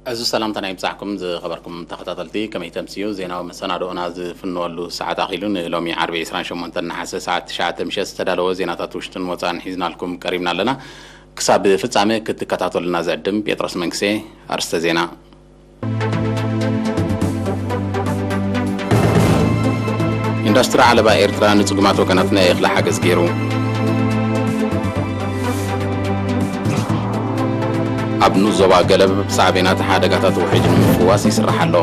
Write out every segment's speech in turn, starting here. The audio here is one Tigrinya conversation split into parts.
እዚ ሰላምታና ይብጻሕኩም ዝኸበርኩም ተኸታተልቲ፣ ከመይ ተምስዩ? ዜናዊ መሰናድኦና ዝፍነወሉ ሰዓት ኣኺሉ። ንሎሚ ዓርቢ ዕስራን ሸሞንተን ነሓሰ ሰዓት ትሽዓተ ምሸት ዝተዳለወ ዜናታት ውሽጥን ወጻእን ሒዝናልኩም ቀሪብና ኣለና። ክሳብ ፍጻመ ክትከታተሉና ዝዕድም ጴጥሮስ መንግስቴ። ኣርስተ ዜና። ኢንዱስትሪ ዓለባ ኤርትራ ንጽጉማት ወገናት ናይ እኽሊ ሓገዝ ገይሩ። ኣብ ንኡስ ዞባ ገለብ ብሳዕቤናት ሓደጋታት ውሕጅ ንምፍዋስ ይስራሕ ኣሎ።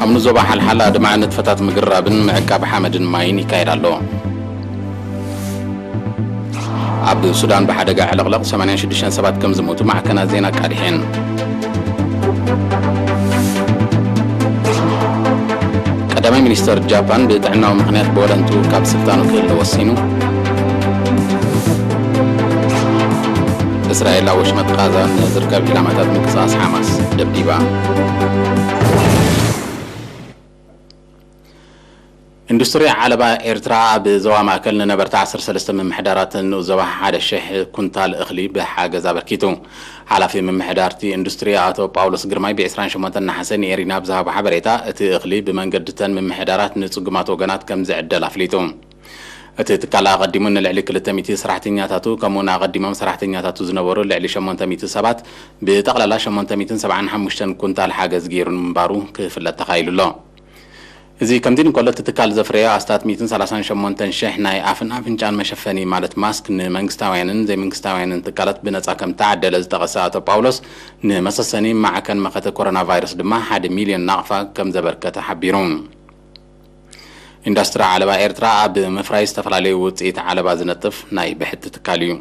ኣብ ንኡስ ዞባ ሓልሓል ኣድማዒ ንጥፈታት ምግርራብን ምዕቃብ ሓመድን ማይን ይካየድ ኣሎ። ኣብ ሱዳን ብሓደጋ ዕልቕልቕ ሰማንያን ሽዱሽተን ሰባት ከም ዝሞቱ ማዕከናት ዜና ኣቃዲሐን። ቀዳማይ ሚኒስተር ጃፓን ብጥዕናዊ ምኽንያት ብወለንቱ ካብ ስልጣኑ ክህለ ወሲኑ። እስራኤል ኣብ ወሽመጥ ቃዛ ንዝርከብ ዒላማታት ምንቅስቓስ ሓማስ ደብዲባ። ኢንዱስትሪ ዓለባ ኤርትራ ኣብ ዞባ ማእከል ንነበርቲ ዓሰርተ ሰለስተ ምምሕዳራት ንኡስ ዞባ ሓደ ሽሕ ኩንታል እኽሊ ብሓገዝ ኣበርኪቱ። ሓላፊ ምምሕዳርቲ ኢንዱስትሪ ኣቶ ጳውሎስ ግርማይ ብ ዕስራን ሸሞንተን ነሓሰ ንኤሪና ኣብ ዝሃቦ ሓበሬታ፣ እቲ እኽሊ ብመንገድተን ምምሕዳራት ንጽጉማት ወገናት ከም ዝዕደል ኣፍሊጡ። እቲ ትካል ኣቐዲሙ ንልዕሊ ክልተ ሚእቲ ሰራሕተኛታቱ፣ ከምኡ'ውን ኣቐዲሞም ሰራሕተኛታቱ ዝነበሩ ልዕሊ ሸሞንተ ሚእቲ ሰባት፣ ብጠቕላላ ሸሞንተ ሚእትን ሰብዓን ሓሙሽተን ኩንታል ሓገዝ ገይሩ ምንባሩ ክፍለጥ ተኻኢሉ ኣሎ። እዚ ከምዚ እንከሎ፣ እቲ ትካል ዘፍረዮ ኣስታት ሚእትን ሰላሳን ሸሞንተን ሽሕ ናይ ኣፍን ኣፍንጫን መሸፈኒ፣ ማለት ማስክ፣ ንመንግስታውያንን ዘይመንግስታውያንን ትካላት ብነጻ ከም ተዓደለ ዝጠቐሰ ኣቶ ጳውሎስ፣ ንመሰሰኒ ማዕከን መኸተ ኮሮና ቫይረስ ድማ ሓደ ሚልዮን ናቕፋ ከም ዘበርከተ ሓቢሩ። ኢንዱስትሪ ዓለባ ኤርትራ ኣብ ምፍራይ ዝተፈላለዩ ውጽኢት ዓለባ ዝነጥፍ ናይ ብሕቲ ትካል እዩ።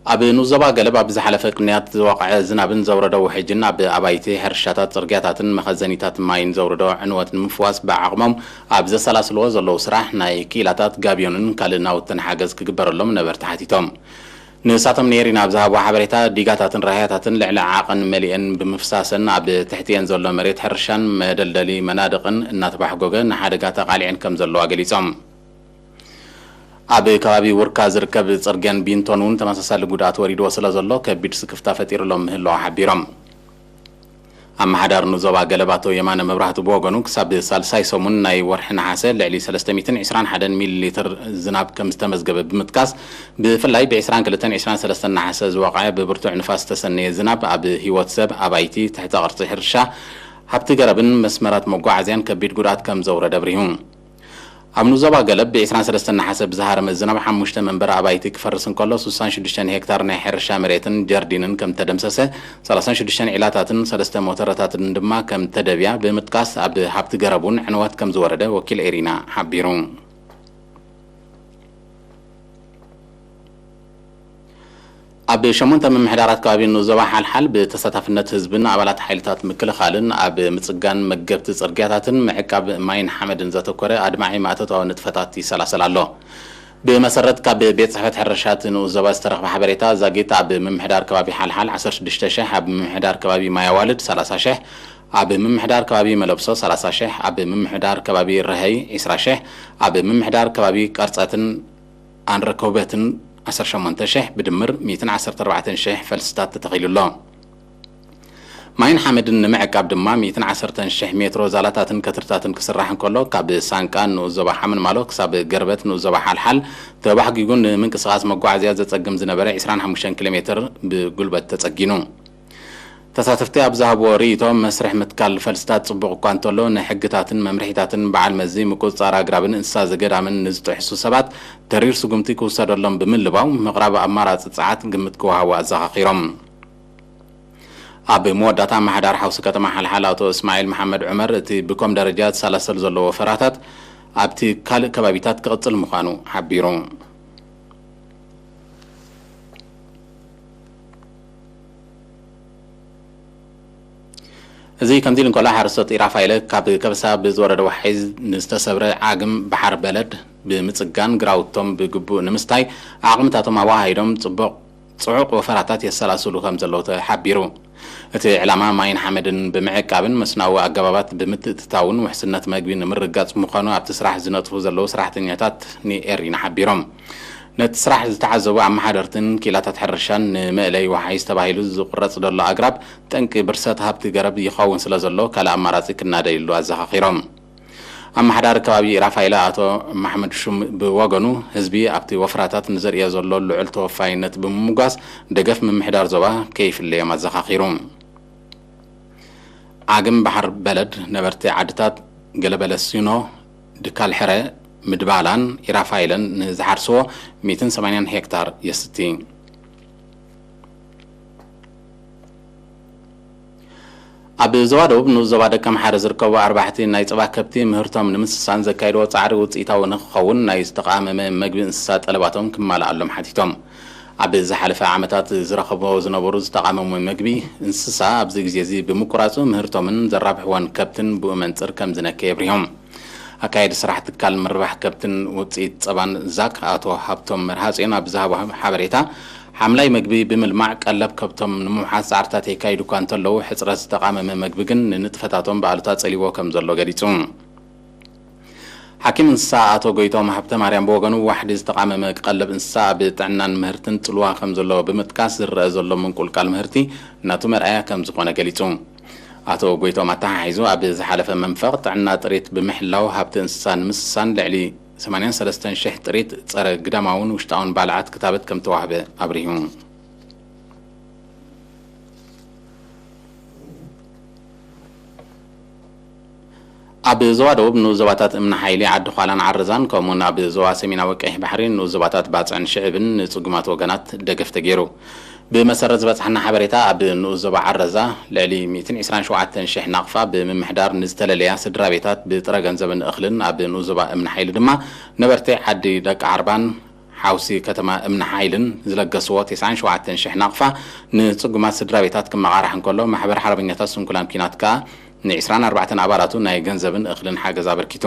ኣብ ንኡስ ዞባ ገለብ ኣብ ዝሓለፈ ቅንያት ዝወቕዐ ዝናብን ዘውረዶ ውሕጅን ኣብ ኣባይቲ፣ ሕርሻታት፣ ጽርግያታትን መኸዘኒታት ማይን ዘውርዶ ዕንወት ንምፍዋስ ብዓቕሞም ኣብ ዘሰላስልዎ ዘለዉ ስራሕ ናይ ክኢላታት ጋብዮንን ካልእ ናውትን ሓገዝ ክግበረሎም ነበርቲ ሓቲቶም። ንሳቶም ንኤሪና ኣብ ዝሃብዎ ሓበሬታ፣ ዲጋታትን ራህያታትን ልዕሊ ዓቐን መሊአን ብምፍሳሰን ኣብ ትሕቲኤን ዘሎ መሬት ሕርሻን መደልደሊ መናድቕን እናተባሕጎገ ንሓደጋ ተቓሊዐን ከም ዘለዋ ገሊጾም። ኣብ ከባቢ ውርካ ዝርከብ ጽርግያን ቢንቶን እውን ተመሳሳሊ ጉድኣት ወሪድዎ ስለ ዘሎ፣ ከቢድ ስክፍታ ፈጢሩሎም ምህላዉ ሓቢሮም። ኣመሓዳሪ ንዞባ ገለብ ኣቶ የማነ መብራህቱ ብወገኑ፣ ክሳብ ሳልሳይ ሰሙን ናይ ወርሒ ነሓሰ ልዕሊ ሰለስተ ሚእትን ዕስራን ሓደን ሚሊ ሊትር ዝናብ ከም ዝተመዝገበ ብምጥቃስ፣ ብፍላይ ብ ዕስራን ክልተን ዕስራን ሰለስተን ነሓሰ ዝወቕዐ ብብርቱዕ ንፋስ ዝተሰነየ ዝናብ ኣብ ህይወት ሰብ፣ ኣባይቲ፣ ትሕተ ቅርጺ ሕርሻ፣ ሃብቲ ገረብን መስመራት መጓዓዝያን ከቢድ ጉድኣት ከም ዘውረደ ኣብሪሁ። ኣብ ንኡስ ዞባ ገለብ ብ ዕስራን ሰለስተን ነሓሰ ብዝሃረመ ዝናብ ሓሙሽተ መንበሪ ኣባይቲ ክፈርስ እንከሎ፣ ስሳን ሽዱሽተን ሄክታር ናይ ሕርሻ መሬትን ጀርዲንን ከም ተደምሰሰ፣ ሰላሳን ሽዱሽተን ዒላታትን ሰለስተ ሞተረታትን ድማ ከም ተደብያ ብምጥቃስ፣ ኣብ ሃብቲ ገረብ እውን ዕንወት ከም ዝወረደ ወኪል ኤሪና ሓቢሩ። ኣብ ሸሞንተ ምምሕዳራት ከባቢ ንኡስ ዞባ ሓልሓል ብተሳታፍነት ህዝብን ኣባላት ሓይልታት ምክልኻልን ኣብ ምጽጋን መገብቲ ጽርግያታትን ምዕቃብ ማይን ሓመድን ዘተኮረ ኣድማዒ ማእቶታዊ ንጥፈታት ይሰላሰል ኣሎ። ብመሰረት ካብ ቤት ጽሕፈት ሕርሻ እቲ ንኡስ ዞባ ዝተረኽበ ሓበሬታ፣ ዛጊት ኣብ ምምሕዳር ከባቢ ሓልሓል ዓሰርተ ሽዱሽተ ሽሕ፣ ኣብ ምምሕዳር ከባቢ ማይ ኣዋልድ ሰላሳ ሽሕ፣ ኣብ ምምሕዳር ከባቢ መለብሶ ሰላሳ ሽሕ፣ ኣብ ምምሕዳር ከባቢ ረሀይ ዕስራ ሽሕ፣ ኣብ ምምሕዳር ከባቢ ቀርጸትን ኣንረኮበትን ዓሰርተ ሸሞንተ ሽሕ፣ ብድምር ሚእትን ዓሰርተ ኣርባዕተን ሽሕ ፈልስታት ተተኺሉ ኣሎ። ማይን ሓመድን ንምዕቃብ ድማ ሚእትን ዓሰርተን ሽሕ ሜትሮ ዛላታትን ከትርታትን ክስራሕ እንከሎ፣ ካብ ሳንቃ ንኡስ ዞባ ሓመልማሎ ክሳብ ገርበት ንኡስ ዞባ ሓልሓል ተባሕጊጉ ንምንቅስቓስ መጓዓዝያ ዘጸግም ዝነበረ ዕስራን ሓሙሽተን ኪሎ ሜትር ብጉልበት ተጸጊኑ። ተሳተፍቲ ኣብ ዝሃብዎ ርእይቶ፣ መስርሕ ምትካል ፈልስታት ጽቡቕ እኳ እንተሎ፣ ንሕግታትን መምርሒታትን በዓል መዚ ምቁጽጻር ኣግራብን እንስሳ ዘገዳምን ንዝጥሕሱ ሰባት ተሪር ስጉምቲ ክውሰደሎም ብምልባው፣ ምቕራብ ኣማራጺ ጸዓት ግምት ክወሃቦ ኣዘኻኺሮም። ኣብ መወዳእታ፣ ኣመሓዳሪ ሓውሲ ከተማ ሓልሓል ኣቶ እስማዒል መሓመድ ዑመር፣ እቲ ብኮም ደረጃ ዝሰላሰል ዘሎ ወፈራታት ኣብቲ ካልእ ከባቢታት ክቕጽል ምዃኑ ሓቢሩ። እዚ ከምዚ ኢሉ እንከሎ፣ ሓረስቶት ኢራፋይለ ካብ ከበሳ ብዝወረደ ወሓይዝ ንዝተሰብረ ዓግም ባሕር በለድ ብምጽጋን፣ ግራውቶም ብግቡእ ንምስታይ ዓቕምታቶም ኣወሃሂዶም ጽቡቕ ጽዑቕ ወፈራታት የሰላስሉ ከም ዘለዉ ተሓቢሩ። እቲ ዕላማ ማይን ሓመድን ብምዕቃብን መስናዊ ኣገባባት ብምትእትታውን ውሕስነት መግቢ ንምርግጋጽ ምዃኑ ኣብቲ ስራሕ ዝነጥፉ ዘለዉ ሰራሕተኛታት ንኤሪና ሓቢሮም። ነቲ ስራሕ ዝተዓዘቡ ኣመሓደርትን ክኢላታት ሕርሻን ንመእለይ ወሓይዝ ተባሂሉ ዝቑረጽ ዘሎ ኣግራብ ጠንቂ ብርሰት ሃብቲ ገረብ ይኸውን ስለ ዘሎ ካልእ ኣማራጺ ክናደየሉ ኣዘኻኺሮም። ኣመሓዳሪ ከባቢ ራፋይላ ኣቶ ማሕመድ ሹም ብወገኑ ህዝቢ ኣብቲ ወፍራታት ንዘርእዮ ዘሎ ልዑል ተወፋይነት ብምምጓስ ደገፍ ምምሕዳር ዞባ ከይፍለዮም ኣዘኻኺሩ። ዓግም ባሕር በለድ ነበርቲ ዓድታት ገለበለሲኖ፣ ድካልሕረ፣ ምድባላን ኢራፋይለን ንዝሓርስዎ ሚእትን ሰማንያን ሄክታር የስቲ። ኣብ ዞባ ደቡብ ንኡስ ዞባ ደቀምሓረ ዝርከቡ ኣርባሕቲ ናይ ጸባ ከብቲ ምህርቶም ንምስሳን ዘካየድዎ ጻዕሪ ውጽኢታዊ ንክኸውን ናይ ዝተቓመመ መግቢ እንስሳ ጠለባቶም ክማልኣሎም ሓቲቶም። ኣብ ዝሓለፈ ዓመታት ዝረኸብዎ ዝነበሩ ዝተቓመሙ መግቢ እንስሳ ኣብዚ ግዜ እዚ ብምቁራጹ ምህርቶምን ዘራብሕወን ከብትን ብኡ መንጽር ከም ዝነከየ ኣብሪሆም። ኣካየዲ ስራሕ ትካል ምርባሕ ከብትን ውጽኢት ጸባን ዛክ ኣቶ ሃብቶም መርሃጽዮን ኣብ ዝሃቦ ሓበሬታ፣ ሓምላይ መግቢ ብምልማዕ ቀለብ ከብቶም ንምውሓስ ጻዕርታት የካይዱ እኳ እንተለዉ፣ ሕጽረት ዝተቓመመ መግቢ ግን ንንጥፈታቶም ብኣሉታ ጸሊዎ ከም ዘሎ ገሊጹ። ሓኪም እንስሳ ኣቶ ጎይቶም ሃብተ ማርያም ብወገኑ፣ ዋሕዲ ዝተቓመመ ቀለብ እንስሳ ኣብ ጥዕናን ምህርትን ጽልዋ ከም ዘለዎ ብምጥቃስ፣ ዝረአ ዘሎ ምንቁልቃል ምህርቲ ናቱ መርኣያ ከም ዝኾነ ገሊጹ። ኣቶ ጎይቶም ኣተሓሒዙ፣ ኣብ ዝሓለፈ መንፈቕ ጥዕና ጥሪት ብምሕላው ሃብቲ እንስሳ ንምስሳን ልዕሊ ሰማንያን ሰለስተን ሽሕ ጥሪት ጸረ ግዳማውን ውሽጣውን ባልዓት ክታበት ከም ተዋህበ ኣብሪሁ። ኣብ ዞባ ደቡብ ንኡስ ዞባታት እምኒ ሓይሊ ዓዲ ዃላን ዓረዛን ከምኡውን ኣብ ዞባ ሰሜናዊ ቀይሕ ባሕሪ ንኡስ ዞባታት ባጽዕን ሽዕብን ንጽጉማት ወገናት ደገፍ ተገይሩ። ብመሰረት ዝበጽሓና ሓበሬታ፣ ኣብ ንኡስ ዞባ ዓረዛ ልዕሊ ሚእትን ዕስራን ሸውዓተን ሽሕ ናቕፋ ብምምሕዳር ንዝተለለያ ስድራ ቤታት ብጥረ ገንዘብን እኽልን፣ ኣብ ንኡስ ዞባ እምኒ ሓይሊ ድማ ነበርቲ ዓዲ ደቂ ዓርባን ሓውሲ ከተማ እምኒ ሓይልን ዝለገስዎ ተስዓን ሸውዓተን ሽሕ ናቕፋ ንጽጉማት ስድራ ቤታት ክመቓራሕ እንከሎ፣ ማሕበር ሓርበኛታት ስንኩላን ኲናት ከኣ ንዕስራን ኣርባዕተን ኣባላቱ ናይ ገንዘብን እኽልን ሓገዝ ኣበርኪቱ።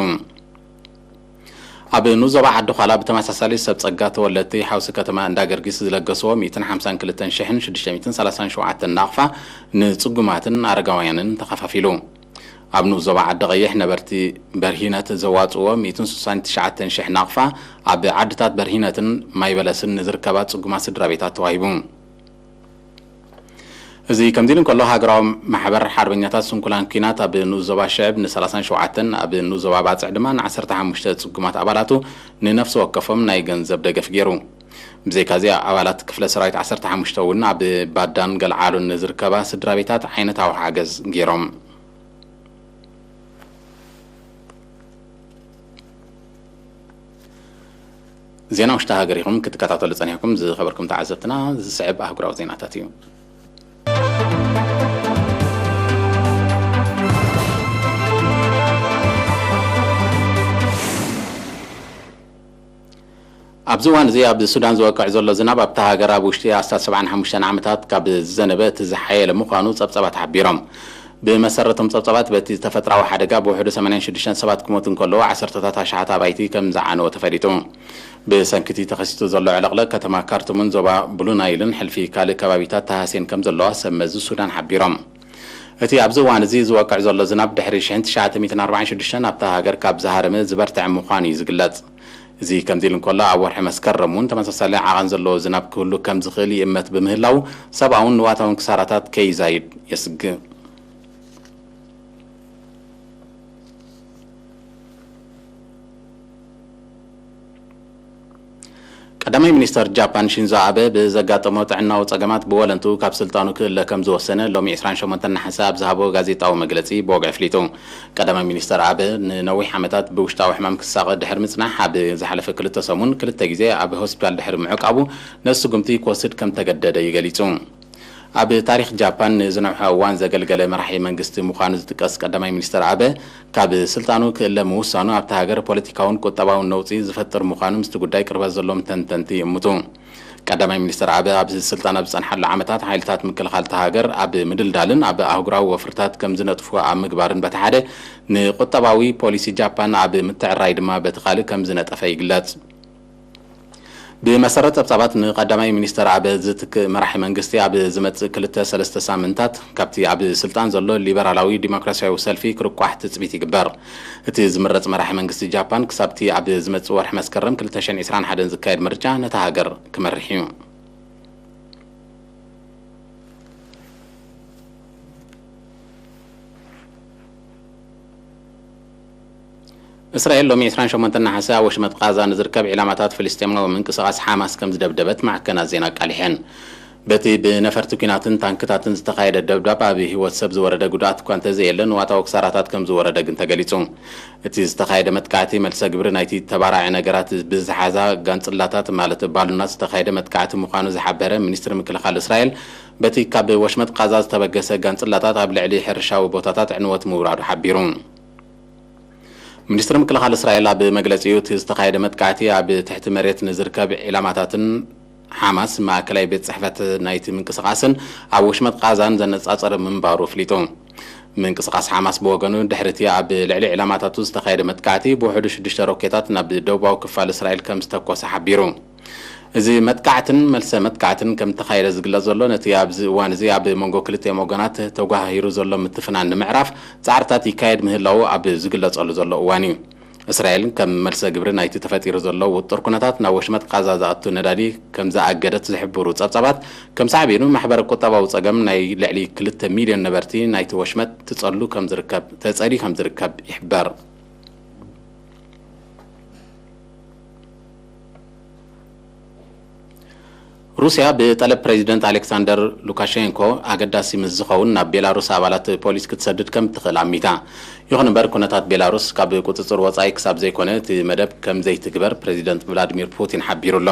ኣብ ንኡስ ዞባ ዓዲ ዃላ ብተመሳሳሊ ሰብ ጸጋ ተወለድቲ ሓውሲ ከተማ እንዳ ገርጊስ ዝለገስዎ ሚእትን ሓምሳን ክልተን ሽሕን ሽዱሽተ ሚእትን ሰላሳን ሸውዓተን ናቕፋ ንጽጉማትን ኣረጋውያንን ተኸፋፊሉ። ኣብ ንኡስ ዞባ ዓዲ ቐይሕ ነበርቲ በርሂነት ዘዋጽእዎ ሚእትን ስሳን ትሽዓተን ሽሕ ናቕፋ ኣብ ዓድታት በርሂነትን ማይ በለስን ንዝርከባ ጽጉማት ስድራ ቤታት ተዋሂቡ። እዚ ከምዚ ኢሉ እንከሎ፣ ሃገራዊ ማሕበር ሓርበኛታት ስንኩላን ኲናት ኣብ ንኡስ ዞባ ሽዕብ ንሰላሳን ሸውዓተን፣ ኣብ ንኡስ ዞባ ባጽዕ ድማ ንዓሰርተ ሓሙሽተ ጽጉማት ኣባላቱ ንነፍሲ ወከፎም ናይ ገንዘብ ደገፍ ገይሩ። ብዘይካዚ፣ ኣባላት ክፍለ ሰራዊት ዓሰርተ ሓሙሽተ እውን ኣብ ባዳን ገልዓሎን ንዝርከባ ስድራ ቤታት ዓይነታዊ ሓገዝ ገይሮም። ዜና ውሽጢ ሃገር ኢኹም ክትከታተሉ ጸኒሕኩም ዝኸበርኩም ተዓዘብትና። ዝስዕብ ኣህጉራዊ ዜናታት እዩ። ኣብዚ እዋን እዚ ኣብ ሱዳን ዝወቅዕ ዘሎ ዝናብ ኣብታ ሃገር ኣብ ውሽጢ ኣስታት ሰብዓን ሓሙሽተን ዓመታት ካብ ዝዘነበ እቲ ዝሓየለ ምዃኑ ጸብጸባት ሓቢሮም። ብመሰረቶም ጸብጸባት በቲ ተፈጥራዊ ሓደጋ ብውሕዱ ሰማንያን ሽዱሽተን ሰባት ክሞቱ እንከለዉ ዓሰርተታት ኣሽሓት ኣባይቲ ከም ዝዓነወ ተፈሊጡ። ብሰንኪ እቲ ተኸሲቱ ዘሎ ዕልቕልቕ ከተማ ካርቱምን ዞባ ብሉ ናይልን ሕልፊ ካልእ ከባቢታት ተሃስየን ከም ዘለዋ ሰብ መዚ ሱዳን ሓቢሮም። እቲ ኣብዚ እዋን እዚ ዝወቅዕ ዘሎ ዝናብ ድሕሪ ሽሕን ትሽዓተ ሚእትን ኣርባዓን ሽዱሽተን ኣብታ ሃገር ካብ ዝሃረመ ዝበርትዐ ምዃኑ እዩ ዝግለጽ። እዚ ከምዚ ኢሉ እንከሎ፣ ኣብ ወርሒ መስከረም እውን ተመሳሳሊ ዓቐን ዘለዎ ዝናብ ክህሉ ከም ዝኽእል ይእመት ብምህላው፣ ሰብኣውን ንዋታውን ክሳራታት ከይዛይድ የስግእ። ቀዳማይ ሚኒስተር ጃፓን ሺንዞ ኣበ ብዘጋጠሞ ጥዕናዊ ጸገማት ብወለንትኡ ካብ ስልጣኑ ክእለ ከም ዝወሰነ ሎሚ ዕስራን ሸሞንተን ነሓሰ ኣብ ዝሃቦ ጋዜጣዊ መግለጺ ብወግዒ ኣፍሊጡ። ቀዳማይ ሚኒስተር ኣበ ንነዊሕ ዓመታት ብውሽጣዊ ሕማም ክሳቐ ድሕሪ ምጽናሕ፣ ኣብ ዝሓለፈ ክልተ ሰሙን ክልተ ግዜ ኣብ ሆስፒታል ድሕሪ ምዕቃቡ ነዚ ስጉምቲ ክወስድ ከም ተገደደ እዩ ገሊጹ። ኣብ ታሪኽ ጃፓን ንዝነውሐ እዋን ዘገልገለ መራሒ መንግስቲ ምዃኑ ዝጥቀስ ቀዳማይ ሚኒስተር ኣበ፣ ካብ ስልጣኑ ክእለ ምውሳኑ ኣብታ ሃገር ፖለቲካውን ቁጠባውን ነውጺ ዝፈጥር ምዃኑ ምስቲ ጉዳይ ቅርበት ዘሎም ተንተንቲ ይእምቱ። ቀዳማይ ሚኒስተር ኣበ ኣብዚ ስልጣን ኣብ ዝጸንሓሉ ዓመታት፣ ሓይልታት ምክልኻል እታ ሃገር ኣብ ምድልዳልን ኣብ ኣህጉራዊ ወፍርታት ከም ዝነጥፉ ኣብ ምግባርን በቲ ሓደ፣ ንቁጠባዊ ፖሊሲ ጃፓን ኣብ ምትዕራይ ድማ በቲ ካልእ ከም ዝነጠፈ ይግለጽ። ብመሰረት ጸብጻባት ንቐዳማይ ሚኒስተር ኣበ ዝትክእ መራሒ መንግስቲ፣ ኣብ ዝመጽእ ክልተ ሰለስተ ሳምንታት ካብቲ ኣብ ስልጣን ዘሎ ሊበራላዊ ዲሞክራሲያዊ ሰልፊ ክርቋሕ ትጽቢት ይግበር። እቲ ዝምረጽ መራሒ መንግስቲ ጃፓን ክሳብቲ ኣብ ዝመጽእ ወርሒ መስከረም ክልተ ሽሕን ዕስራን ሓደን ዝካየድ ምርጫ ነታ ሃገር ክመርሕ እዩ። እስራኤል ሎሚ ዕስራን ሸሞንተን ነሓሰ ኣብ ወሽመጥ ቃዛ ንዝርከብ ዒላማታት ፍልስጤማዊ ምንቅስቓስ ሓማስ ከም ዝደብደበት ማዕከናት ዜና ኣቃሊሐን። በቲ ብነፈርቲ ኲናትን ታንክታትን ዝተኻየደ ደብዳብ ኣብ ህይወት ሰብ ዝወረደ ጉድኣት እኳ እንተዘየለ፣ ንዋታዊ ክሳራታት ከም ዝወረደ ግን ተገሊጹ። እቲ ዝተኻየደ መጥቃዕቲ መልሰ ግብሪ ናይቲ ተባራዒ ነገራት ብዝሓዛ ጋንጽላታት፣ ማለት ባሉናት፣ ዝተኻየደ መጥቃዕቲ ምዃኑ ዝሓበረ ሚኒስትሪ ምክልኻል እስራኤል፣ በቲ ካብ ወሽመጥ ቃዛ ዝተበገሰ ጋንጽላታት ኣብ ልዕሊ ሕርሻዊ ቦታታት ዕንወት ምውራዱ ሓቢሩ። ሚኒስትሪ ምክልኻል እስራኤል ኣብ መግለጺኡ፣ እቲ ዝተኻየደ መጥቃዕቲ ኣብ ትሕቲ መሬት ንዝርከብ ዒላማታትን ሓማስ ማእከላይ ቤት ጽሕፈት ናይቲ ምንቅስቓስን ኣብ ወሽመጥ ቃዛን ዘነጻጸረ ምንባሩ ኣፍሊጡ። ምንቅስቓስ ሓማስ ብወገኑ፣ ድሕሪ እቲ ኣብ ልዕሊ ዒላማታቱ ዝተኻየደ መጥቃዕቲ፣ ብውሕዱ ሽዱሽተ ሮኬታት ናብ ደቡባዊ ክፋል እስራኤል ከም ዝተኮሰ ሓቢሩ። እዚ መጥቃዕትን መልሰ መጥቃዕትን ከም ተኻየደ ዝግለጽ ዘሎ፣ ነቲ ኣብዚ እዋን እዚ ኣብ መንጎ ክልቲኦም ወገናት ተጓሃሂሩ ዘሎ ምትፍናን ንምዕራፍ ጻዕርታት ይካየድ ምህላዉ ኣብ ዝግለጸሉ ዘሎ እዋን እዩ። እስራኤል ከም መልሰ ግብሪ ናይቲ ተፈጢሩ ዘሎ ውጡር ኩነታት፣ ናብ ወሽመጥ ቃዛ ዝኣቱ ነዳዲ ከም ዝኣገደት ዝሕብሩ ጸብጻባት፣ ከም ሳዕቤኑ ማሕበረ ቁጠባዊ ጸገም ናይ ልዕሊ ክልተ ሚልዮን ነበርቲ ናይቲ ወሽመጥ ትጸሉ ከም ዝርከብ፣ ተጸልዩ ከም ዝርከብ ይሕበር። ሩስያ ብጠለብ ፕሬዚደንት ኣሌክሳንደር ሉካሼንኮ ኣገዳሲ ምስ ዝኸውን ናብ ቤላሩስ ኣባላት ፖሊስ ክትሰድድ ከም ትኽእል ኣሚታ። ይኹን እምበር፣ ኩነታት ቤላሩስ ካብ ቁጽጽር ወጻኢ ክሳብ ዘይኮነ፣ እቲ መደብ ከም ዘይትግበር ፕሬዚደንት ቭላድሚር ፑቲን ሓቢሩ ኣሎ።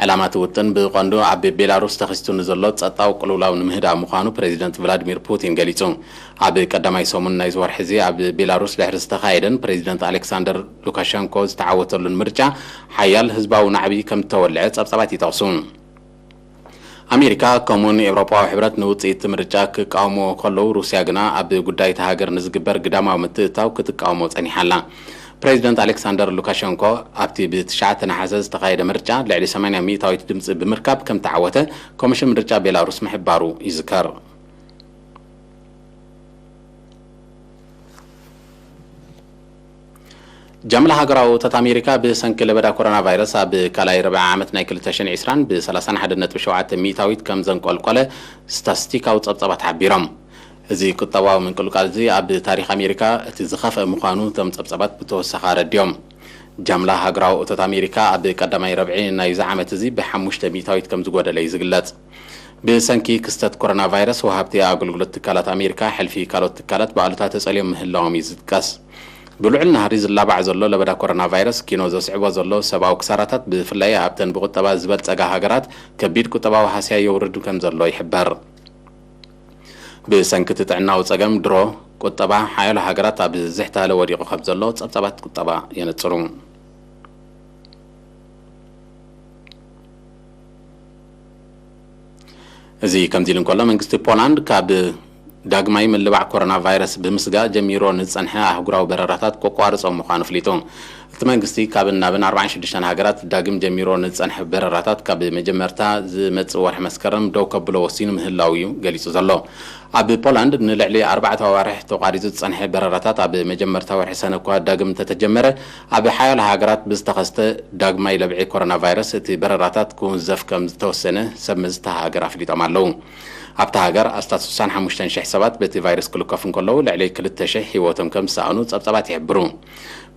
ዕላማ እቲ ውጥን ብቐንዱ ኣብ ቤላሩስ ተኸሲቱ ንዘሎ ጸጥታዊ ቅልውላው ንምህዳእ ምዃኑ ፕሬዚደንት ቭላድሚር ፑቲን ገሊጹ። ኣብ ቀዳማይ ሰሙን ናይዚ ወርሒ እዚ ኣብ ቤላሩስ ድሕሪ ዝተኻየደን ፕሬዚደንት ኣሌክሳንደር ሉካሸንኮ ዝተዓወተሉን ምርጫ፣ ሓያል ህዝባዊ ናዕቢ ከም እተወልዐ ጸብጻባት ይጠቕሱ። ኣሜሪካ ከምኡውን ኤውሮጳዊ ሕብረት ንውጽኢት እቲ ምርጫ ክቃወምዎ ከለዉ፣ ሩስያ ግና ኣብ ጉዳይ እታ ሃገር ንዝግበር ግዳማዊ ምትእትታው ክትቃወሞ ጸኒሓ ኣላ። ፕሬዚደንት ኣሌክሳንደር ሉካሸንኮ ኣብቲ ብትሽዓተ ነሓሰ ዝተኻየደ ምርጫ ልዕሊ ሰማንያ ሚእታዊት ድምጺ ብምርካብ ከም ተዓወተ ኮሚሽን ምርጫ ቤላሩስ ምሕባሩ ይዝከር። ጃምላ ሃገራዊ እቶት ኣሜሪካ ብሰንኪ ለበዳ ኮሮና ቫይረስ ኣብ ካልኣይ ርብዒ ዓመት ናይ ክልተ ሽሕን ዕስራን ብ ሰላሳን ሓደን ነጥቢ ሸውዓተ ሚእታዊት ከም ዘንቆልቆለ ስታስቲካዊ ጸብጻባት ሓቢሮም። እዚ ቁጠባዊ ምንቅልቃል እዚ ኣብ ታሪኽ ኣሜሪካ እቲ ዝኸፍአ ምዃኑ እቶም ጸብጻባት ብተወሳኺ ኣረዲኦም። ጃምላ ሃገራዊ እቶት ኣሜሪካ ኣብ ቀዳማይ ረብዒ ናይዚ ዓመት እዚ ብሓሙሽተ ሚእታዊት ከም ዝጎደለ እዩ ዝግለጽ። ብሰንኪ ክስተት ኮሮና ቫይረስ፣ ወሃብቲ ኣገልግሎት ትካላት ኣሜሪካ ሕልፊ ካልኦት ትካላት ብኣሉታ ተጸልዮም ምህላዎም እዩ ዝጥቀስ። ብልዑል ናህሪ ዝላባዕ ዘሎ ለበዳ ኮሮና ቫይረስ ኪኖ ዘስዕቦ ዘሎ ሰብኣዊ ክሳራታት፣ ብፍላይ ኣብተን ብቁጠባ ዝበልጸጋ ሃገራት፣ ከቢድ ቁጠባዊ ሃስያ የውርድ ከም ዘሎ ይሕበር። ብሰንኪ እቲ ጥዕናዊ ጸገም፣ ድሮ ቁጠባ ሓያሎ ሃገራት ኣብ ዝሕታለ ወዲቑ ከም ዘሎ ጸብጻባት ቁጠባ የነጽሩ። እዚ ከምዚ ኢሉ እንከሎ፣ መንግስቲ ፖላንድ ካብ ዳግማይ ምልባዕ ኮሮና ቫይረስ ብምስጋእ ጀሚሮ ንዝጸንሐ ኣህጉራዊ በረራታት ከቋርጾ ምዃኑ ኣፍሊጡ። እቲ መንግስቲ፣ ካብን ናብን ኣርባዓን ሽዱሽተን ሃገራት ዳግም ጀሚሮ ንዝጸንሐ በረራታት፣ ካብ መጀመርታ ዝመጽእ ወርሒ መስከረም ደው ከብሎ ወሲኑ ምህላው እዩ ገሊጹ ዘሎ። ኣብ ፖላንድ ንልዕሊ ኣርባዕተ ኣዋርሕ ተቋሪጹ ዝጸንሐ በረራታት፣ ኣብ መጀመርታ ወርሒ ሰነ እኳ ዳግም እንተተጀመረ፣ ኣብ ሓያሎ ሃገራት ብዝተኸስተ ዳግማይ ለብዒ ኮሮና ቫይረስ፣ እቲ በረራታት ክውንዘፍ ከም ዝተወሰነ ሰብ መዚ እታ ሃገር ኣፍሊጦም ኣለዉ። ኣብታ ሃገር ኣስታት ስሳን ሓሙሽተን ሽሕ ሰባት በቲ ቫይረስ ክልከፉ እንከለዉ፣ ልዕሊ ክልተ ሽሕ ህይወቶም ከም ዝሰኣኑ ጸብጻባት ይሕብሩ።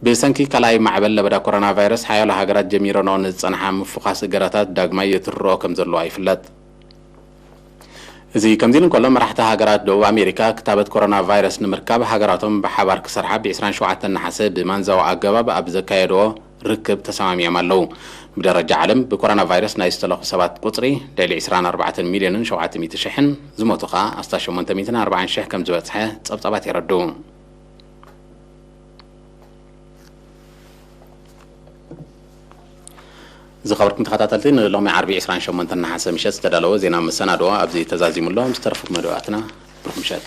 ብሰንኪ ካልኣይ ማዕበል ለበዳ ኮሮና ቫይረስ፣ ሓያሎ ሃገራት ጀሚረንኦ ንዝጸንሓ ምፍዃስ እገዳታት ዳግማይ የትርርኦ ከም ዘለዋ ይፍለጥ። እዚ ከምዚ ኢሉ እንከሎ፣ መራሕቲ ሃገራት ደቡብ ኣሜሪካ ክታበት ኮሮና ቫይረስ ንምርካብ ሃገራቶም ብሓባር ክሰርሓ ብ ዕስራን ሸውዓተን ነሓሰ ብማንዛዊ ኣገባብ ኣብ ዘካየድዎ ርክብ ተሰማሚዖም ኣለዉ። ብደረጃ ዓለም ብኮሮና ቫይረስ ናይ ዝተለኹ ሰባት ቁጽሪ ልዕሊ ዕስራን ኣርባዕተን ሚልዮንን ሸውዓተ ሚእቲ ሽሕን፣ ዝሞቱ ኸኣ ኣስታት ሸሞንተ ሚእትን ኣርባዓን ሽሕ ከም ዝበጽሐ ጸብጻባት የረድኡ። ዝኸበርኩም ተኸታተልቲ፣ ንሎሚ ዓርቢ ዕስራን ሸሞንተን ነሓሰ ምሸት ዝተዳለወ ዜና መሰናድኦ ኣብዚ ተዛዚሙ ኣሎ። ምስ ተረፉ መደባትና ብሩኽ ምሸት።